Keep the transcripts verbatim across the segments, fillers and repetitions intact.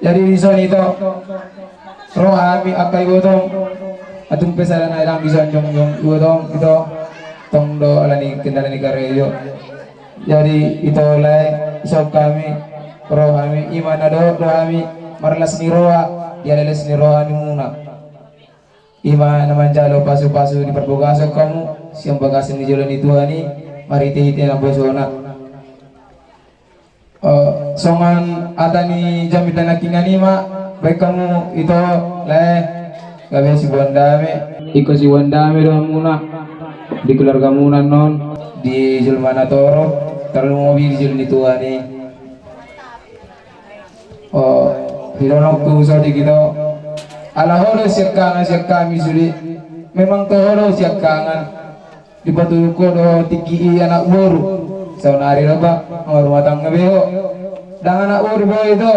Jadi dison ito, ro hami angka ibotong, atung pe sada na hilang dison jongjong ibotong ito, tong do alani kendala ni karejo. Jadi ito lae, dison hami, ro hami, ima na dohot do hami, marlas ni roha, jala las ni roha nimuna. Ima na manjalo pasupasu di parbagason hamu, sian bagasan ni jolo ni Tuhan i, marhitehite naposona. Eh, songon hata ni jamita na hinangan i ma, baen hamu ito lae, gabe siboan dame. Ingkon siboan dame do hamuna di keluargamuna annon, di jolma na torop, tarlumobi di jolo ni Tuhan i. O, sidohononku saotik ito. Ala ho do siangkangan sian hami sude. Memang toho do siangkangan. Dipatuduhon ho do tingki i anak boru. Saonari do ba, marumah tangga be ho. Ndang anak boru be ho ito.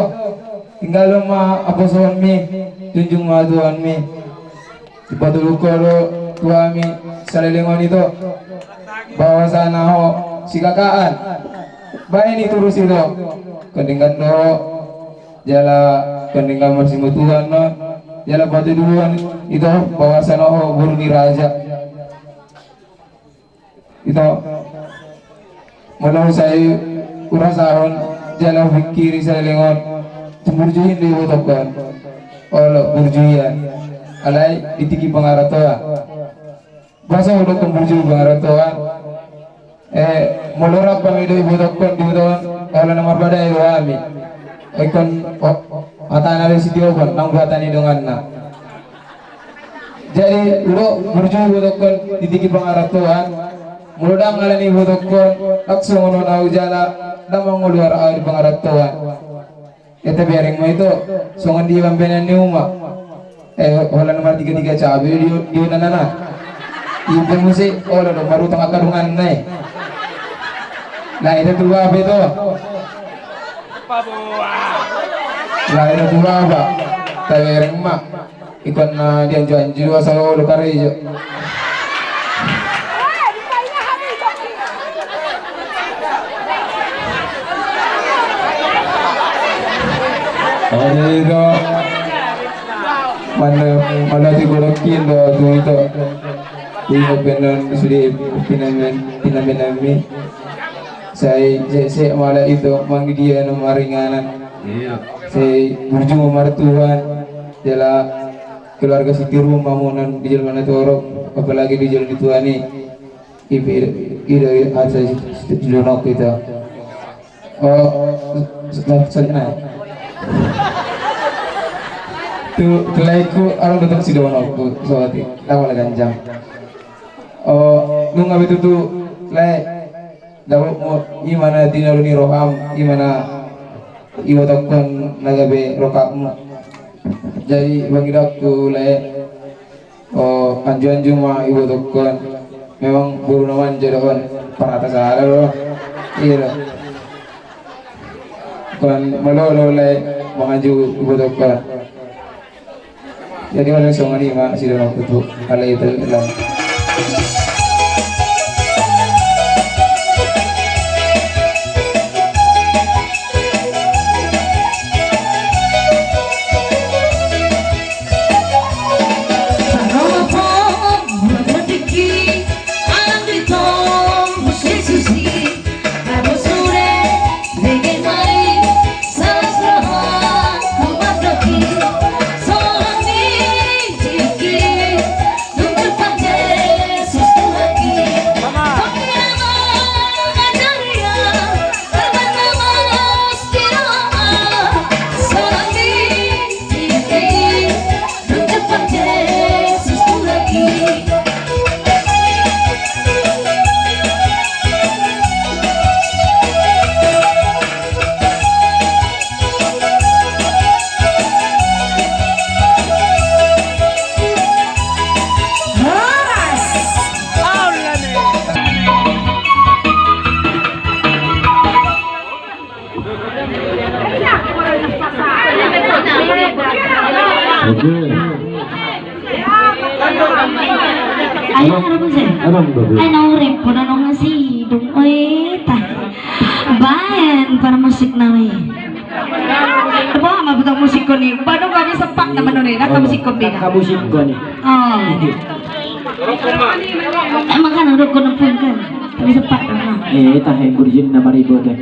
Tinggalhon ma haposoonmi. Junjung ma hatuaonmi. Dipatuduhon ho do tu hami saleleng on ito, bahwasana ho si kakaan. Baen i torus ito. Ingkon denggan do ho, jala ingkon denggan marsimutuan ho, jala patuduhon ito bahwasana ho boru ni raja. Ito, molo sai hurasahon jala hupingkiri saleleng on, tung burju hian do ibotongkon. Olo, burju hian. Alai di tingki pangarantoan. Boasa hudokkon burju pangarantoan? Eh, molo rap hami dohot ibotongkon di huta on, holan na marbadai do hami. Ingkon, o, hatana do sitiopan, nang do hata ni donganna. Jadi, hudok burju ibotongkon di tingki pangarantoan, molo ndang alani ibotongkon, ndang songon on ahu jala, ndang mangolu ahu di pangarantoan. Ia tabereng ma ito, songon dia pambahenan ni uma. Eh, holan martigatiga cabe di, di unanana. Ia pe muse, olo do marutang angka donganna i. Nah, ito tu bapa ito. Lah, ito tu bapa. Tabereng ma. Ingkon na dianju-anju do asa olo karejo. Olo ito. Mana, mana ti godok indo tu ito. Ingot pe annon sude pinamen, pinamenanmi. Sai, sai, sai mala ito mangidia na maringanan. Iya. Sai burju ma martuhan. Jala keluarga sitiruon ma hamu annon di jolma na torop, apalagi di jolo ni Tuhan i. I pe, i do, i do, asa, i do nok ito. O, o, sa, sa, sa, na. Tu, tu laengku, adong do tong sidohononku, saotik, ndang pola ganjang. O, nunga be tutu, lae. Dapotmu, ima na tinalo ni roham, ima na ibotongkon na gabe rokapmu. Jadi, pangidoanku, lae, o, anju-anju ma ibotongkon. Memang boru na manja do on, parhata sada do. Iya do. Ingkon malolo, lae, manganju ibotongkon. Jadi, holan songon i ma sidohononku tu halak i, tu halak i. Oke. Ayo, harap saya. Harap, Bapak. Ayo, na urip, podo nonga sidung. Oi, tah. Baen, para musik nami. Tabo ma butuh musik ko ni. Baru kami sempat na menuni, na musik ko beda. Ka musik ko ni. Oh. Emang kan udah kono pun kan. Kami sempat na. Eh, tahe burjin na maribo deh.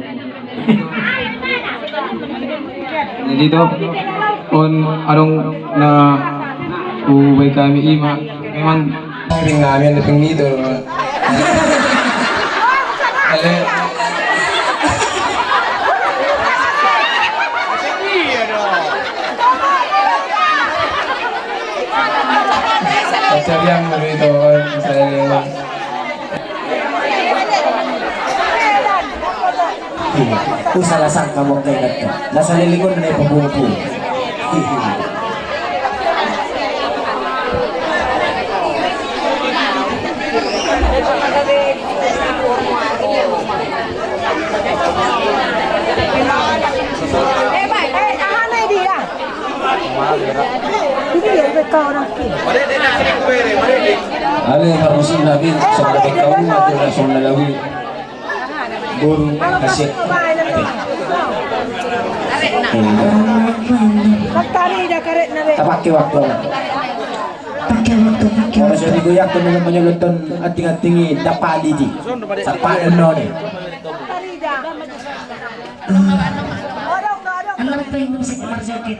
Jadi to, on adong na ubai kami ima memang ring kami ada pengidol. Ale. Pacar yang begitu, saya. Iya. Usah lah sangka mau kayak gitu. Lah saya lingkun dari pembuku. Eh, baik. Eh, tahan aja dia. Ini ya, mereka orang kiri. Ale, harus nabi, sama mereka rumah tuh langsung lalawi. Boru kasih. Tapakke waktu. Pakke waktu, pakke waktu. Jadi gue yakin dengan menyulutan anting-anting ini dapat di. Sapa yang noni? Anak pengen musik marjoget.